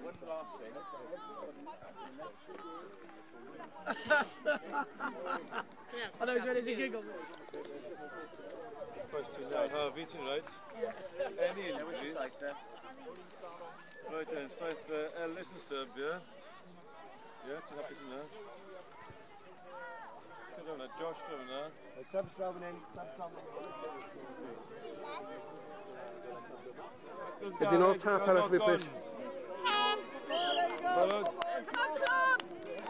One last thing. I know he's ready to giggle. Question now, Harvey, right? Any injuries? Right then, saith Ellis yn Serbia. Ie, ti'n hapus yna? Gyda hwnna, Josh draw hwnna. Subs driving in, subs driving in. Ydyn nhw'n tap arall fi, please? Barod?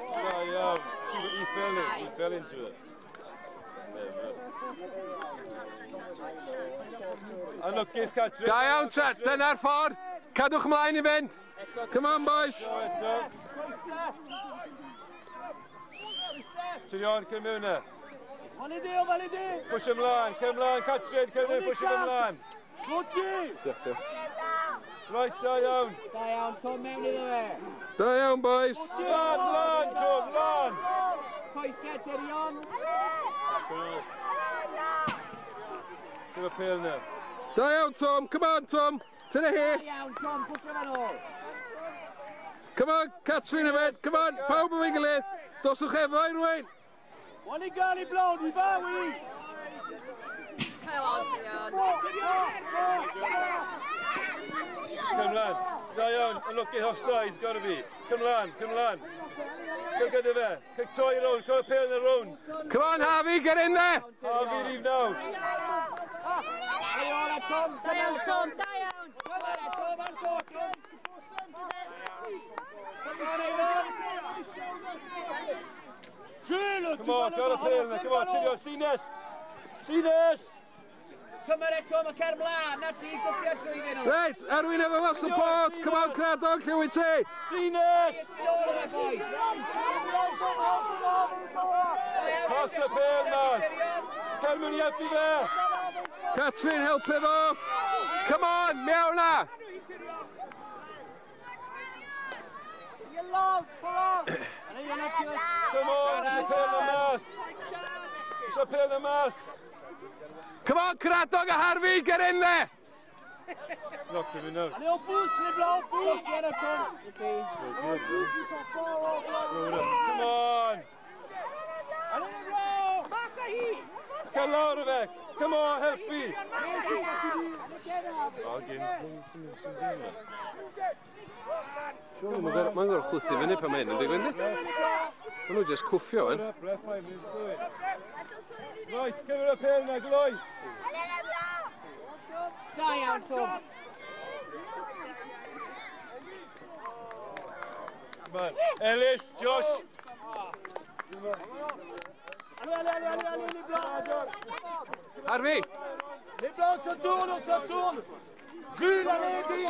Da iawn. He fell in, he fell into it. Anlwcus, Catrin. Da iawn, chat. Dyna'r ffordd. Cadwch mlaen i fynd. Come on, boys. Tyrion, cyn mewn e. Validé, on validé. Push ymlaen, cyn ymlaen, Catrin, cyn mewn, push ymlaen. Gauthier. Right, da iawn. Da iawn, Tom mewn iddo fe. Da iawn, boys. Lan, lan, Tom, lan. Coesau, Tyrion. Gyda pêl na. Da iawn, Tom. Come on, Tom. Tynnu hi. Da iawn, Tom, pwysio fe'n ôl. Come on, Catrin hefyd. Come on, pawb yn gilydd. Doswch efo i rywun. On les gars, les blancs, on y va, oui. Come on, Tyrion. Come lan. Da iawn, unlucky offside, gotta be. Come lan, come lan. Come gyda fe. Kick toi round, cael y pêl yn y round. Come on, Harvey, get in there. Harvey, leave now. Tom. Da iawn, Tom, da iawn. Come on, Tom, on Tom. Come on, Aaron. Jules, come on, cael y pêl yna, come on, Tyrion, llinell. Llinell. Cymryd e, Tom, a cer mlaen, na ti, gwffio trwyddyn nhw. Reit, Erwin efo fel support. Come on, Cradog, lle wyt ti? Llinell. Ti'n ôl yma, boys. Pas y pêl mas. Cer mewn i helpu fe. Catrin, helpu fo. Come on, mewn na. Come on, y pêl na mas. Y pêl na mas. Come on, Cradog a Harvey, get in there. It's knocked him in now. Allez, on pousse, les blancs, on pousse. Come on. Allez, les blancs. Cael lawr o fe. Come on, helpu. Oh, games. Mae'n gorfod chwythu fyny pan mae hyn yn digwydd, yndi? Maen nhw jyst cwffio, yn. Right, cymryd y pêl na, gloi. Da iawn, Tom. Come on. Ellis, Josh. Allez, allez, allez, allez, allez, les blancs. Harvey. Les blancs, on se tourne, on se tourne. Jules, allez, dis.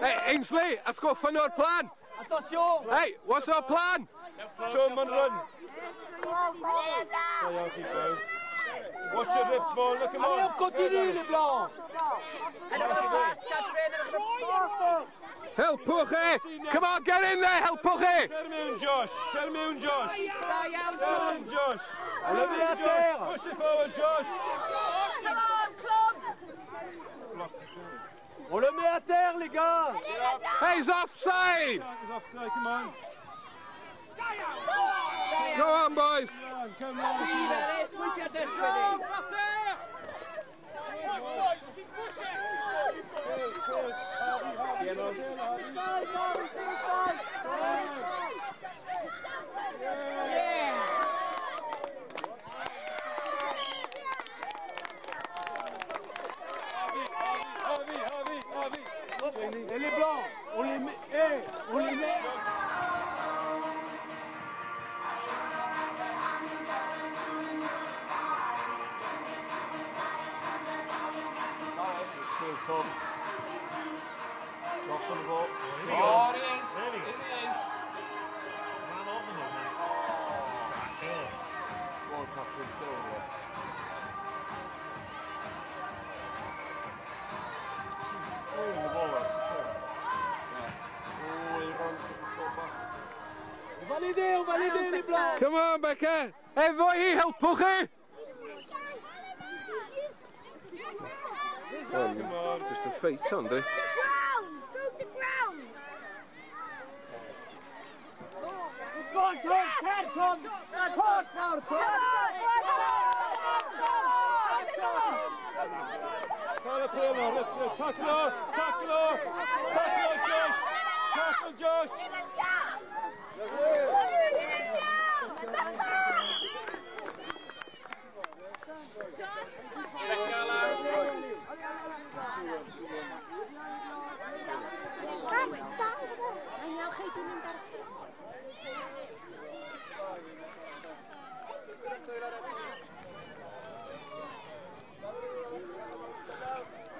Hey, Ainsley, atgoffa nhw'r plan. Attention. Hey, what's our plan? Tom and run. Watch your lift ball, look him on. Allez, on continue, les blancs. Helpwch e! Come on, get in there, helpwch e! Cer mewn, Josh. Cer mewn, Josh. Da iawn, Cer Tom. mewn, Josh. Allez, mets à terre. Push it forward, Josh. Come on, club. On le met à terre, les gars. Hey, he's offside! He's offside, come on. Go on, boys. Come on. Prif, Ellis, pwysio dysgwydd. Harvey, Harvey, Harvey. Et les blancs, on les met. Hey, on les met. Tom. Josh on the ball. Oh, it is. It is. Man over them. Go on, Catrin, get over there. She's throwing the ball out. Yeah. Oh, he ran got back. Validé, on validé les blancs. Come on, Becca. Efo hi, helpwch chi. Just a ffeit on, di. Go to ground! Go on, Tom! Cer, Tom! Pod nawr, Tom! Cael y pêl nawr, taclo, taclo, taclo Josh, taclo Josh!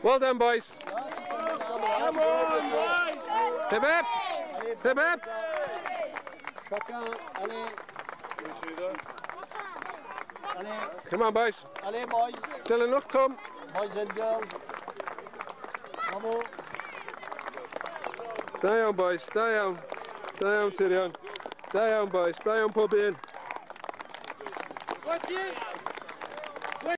Well done, boys. Come on, boys! Hip hip! Hip hip! Chacun, allez. Allez. Come on, boys. Allez, boys. Dilynwch, Tom. Boys and girls. Bravo. Da iawn, boys. Da iawn. Da iawn, Tirion. Da iawn, boys. Da iawn, pob un. Watch it!